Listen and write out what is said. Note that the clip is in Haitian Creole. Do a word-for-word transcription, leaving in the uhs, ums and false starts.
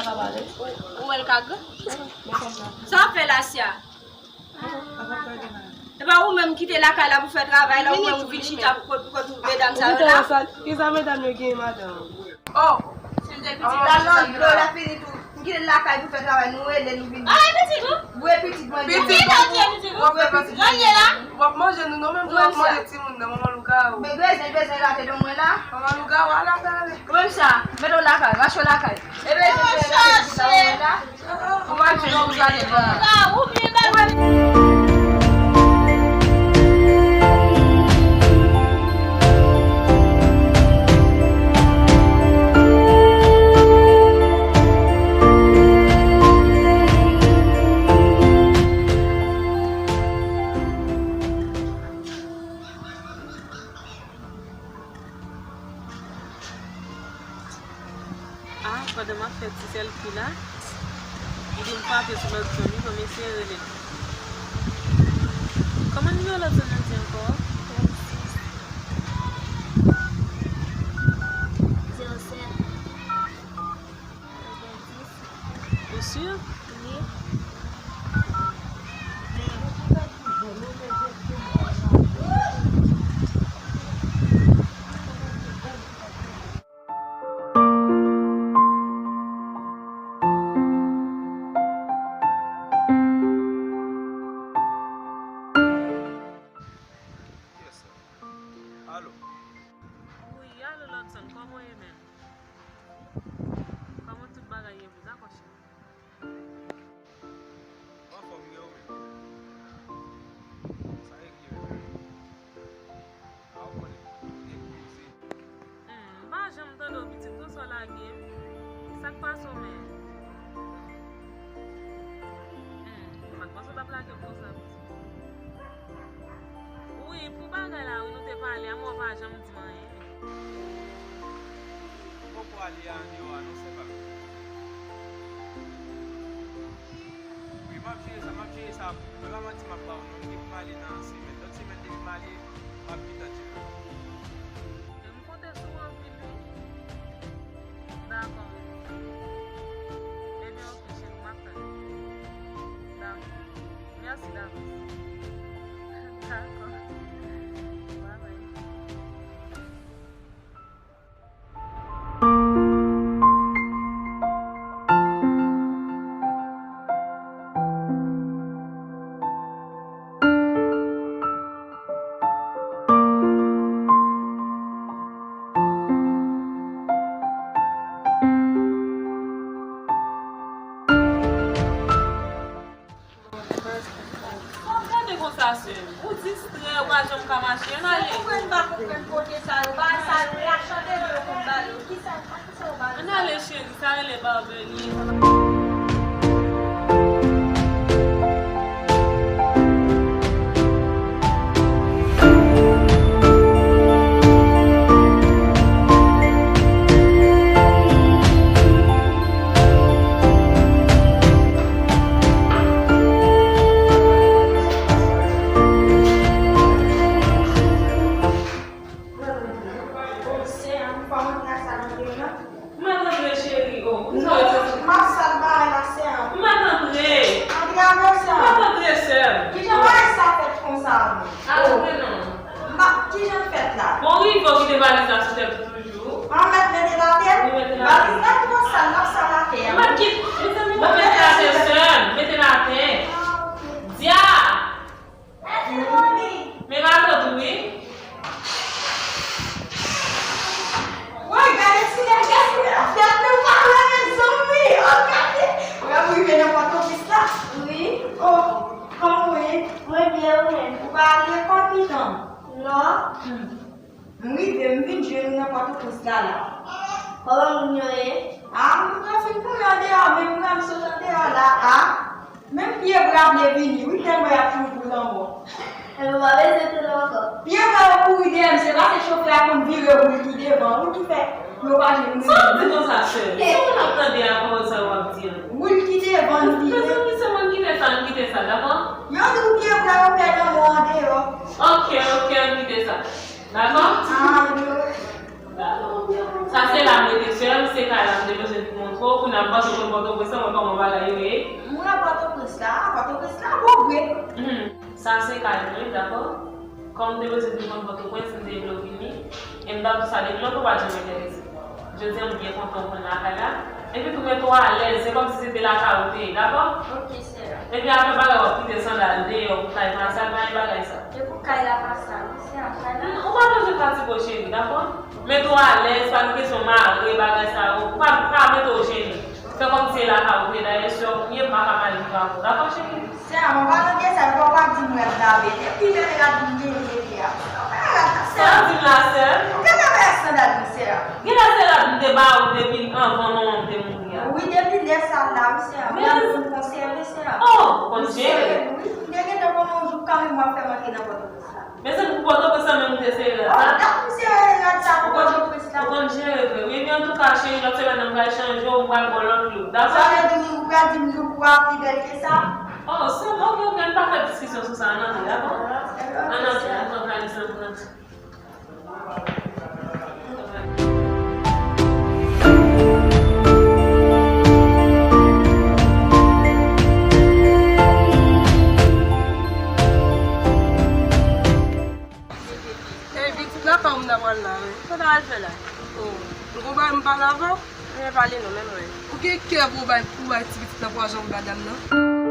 Ou wè l ka gran? Sa w ap fè la, Sia? E pa ou menm ki te lakay la pou fè travay la, ou menm ou vin chita pou kote, pou kote medam sa yo la? Kisa medam yo gen, madanm? Oh! Si l te pitit la, lòt dlo la fini tou. M kite l lakay pou fè travay, nou rele, nou vin. Ah, e pitit ou? Wi, pitit mwen. Pitit ou? Pitit ou? Wi, pitit mwen. Jan l ye la? W ap manje nou, non, menm jan w ap manje timoun nan, manman lougawou. Men bezwen, bezwen rate don mwen la. Manman lougawou, ala gade. Ou menm sa, mete w lakay, rache w lakay. E bezwen rate pitit la, mwen la. Ou pa jwenn pou gade ban. Ah, pandan m ap fè ti sèlfi la, li vin frape sou lòt zòn, wi, fò m eseye rele l. Kòman nimewo lòt zòn nan di ankò? Trannsis. Zewo sèt. Ou si? Wi. Yes, sir. Alo. Wi, alo, Lobson, kòman w ye menm? Kòman tout bagay ye pou zafè cheri? Anfòm, e ou menm? Sa regle menm? A, ou konnen, depi se. Hmm, m pa janm tande w, pitit, non, sa w lage m. Sa k pase w menm? Hmm, m pa t panse w t ap lage m konsa, pitit. Wi, pou bagay la, wi, nou te pale, a, men w pa janm di m anyen. Ou poko ale a andeyò a non, sè pa m. Wi, m ap jere sa, m ap jere sa. Mwen pa manti, m ap ba w non, m gen pou m ale nan semèn. Lòt semèn, depi m ale, m ap gentan tcheke w. M konte sou ou anpil, wi. Dakò. Ebyen, oke, cheri, m ap tann ou. Dakò. Mèsi davans. Dakò. Babay. Fò w gade konsa, sè m. Ou distrè, ou pa janm ka mache. Ann ale. Se pou mwen m pa konprann kote sa yo. Bagay sa yo, la chandelier yo konn ba yo. Kisa, kisa yo ba yo sa? Ann ale, cheri, sa rele Barbelye. Mèt antre, cheri, o. Non, m ap sal bagay la, sè m. Mèt antre. Antre avè w, sè m. Mèt antre, sè m. Kijan bagay sa fèt konsa, non? Al antre non. M pa, kijan l fèt la? Bon, rive w kite valiz la sou tèt ou toujou. An mèt mete l atè? Wi, mete l atè. Valiz la twò sal, l ap sal atè a. Mèt kit, mezanmi, mèt mete l atè, sè m, mete l atè. Ah, ok. Dya! Mèsi, mami. Men matant ou, wi. Woy, gade ti nèg, gade ti nèg, fèt nou pa wè, mezanmi. Oh, gade. Ou rive nan Pòtoprens la? Wi. Oh, kòman w ye? Mwen byen, ou menm? Ou pa al lekòl, pitit? Non. Hmm. M rive, m vin jwenn ou nan Pòtoprens la, la. Kòman moun yo ye? A, m pran fin konnen andeyò, men m pran m sot andeyò la, a. Menm pye bra vle vini, wi, tèlman y ap kouri pou lanmò. Enben, w pa bezwen tounen ankò. Pye bra yo kouri dèyè m, se pa se chofè a konn vire woul ki devan, wi, ki fè yo pa jwenn moun. Sa w di konsa, sè m? Se moun ap tande a pawòl sa yo w ap di an. Woul ki devan l vire. Mezanmi, se mwen kite sa, m kite sa, dakò? Yo di w pye bra yo pè lanmò andeyò. Oke, oke, m kite sa. Dakò? A, yo. Sa se la m rete sè m, se kay la m te bezwen vin montre w, kounye a m panse w konn Pòtoprens lan, mwen kòman bagay yo ye. Mwen a Pòtoprens la, Pòtoprens la bon vre. Mhm. Sa se kay mwen, dakò? Kòm m te bezwen vin konn Pòtoprens, m te vle w vini, e m t ap di w sa depi lontan w pa t janm enterese. Jodi a m byen kontan w konn lakay la. Epi tou mete w alèz, se kòmsi se te lakay ou te ye, dakò? Ok, sè. Epi afè bagay w ap kite sandal deyò pou kay pa sal, pa gen bagay sa. E pou kay la pa sal, wi, sè a, kay la. Hmm, ou pa bezwen fatige w, cheri, dakò? Mete w alèz, pa gen kesyon mare, bagay sa yo. Ou pa, pa mete w jennen. Fè kòmsi se lakay ou te ye, dayè, sè w ye, m pa ka mal viv avè w, dakò, cheri? Sè a, mwen pa nan gen sa, fò w pa di m rad la bèl. Epi lè rad m genyen, epi a. Sa w di m la, sè? Ou gentan wè sandal m, sè a? Genlè se rad m te ba ou depi anvan manman m te mouri a. Wi, depi lè sa la, wi, sè a. Mwen konn konsève, sè a. Oh, ou konn jere. Wi, m te gentan konnen yon jou kanmenm w ap fè m antre nan Pòtoprens la. Mezanmi, pou Pòtoprens lan menm ou te sere rad sa? Oh, dat m sere rad sa pou Pòtoprens la. Ou konn jere vre. Wi, men antouka, cheri, lòt semèn nan m pral chanje w, m pral ba w lòt look. Dakò? Sa vle di ou pral di m look ou a pi bèl ke sa? Oh, se bon, ok, ok, ann pa fè diskisyon sou sa, ann antre, dakò? Ann antre, ann pran valiz lan pou n antre. Ey, pitit, lakay ou m ta pral la, wi. Sa w ta al fè la? Oh, m gon bagay m pale avè w? Men pale non, men mwen. Ou gen kè pou w bay, pou w bay ti pitit lan pwason pou madanm nan?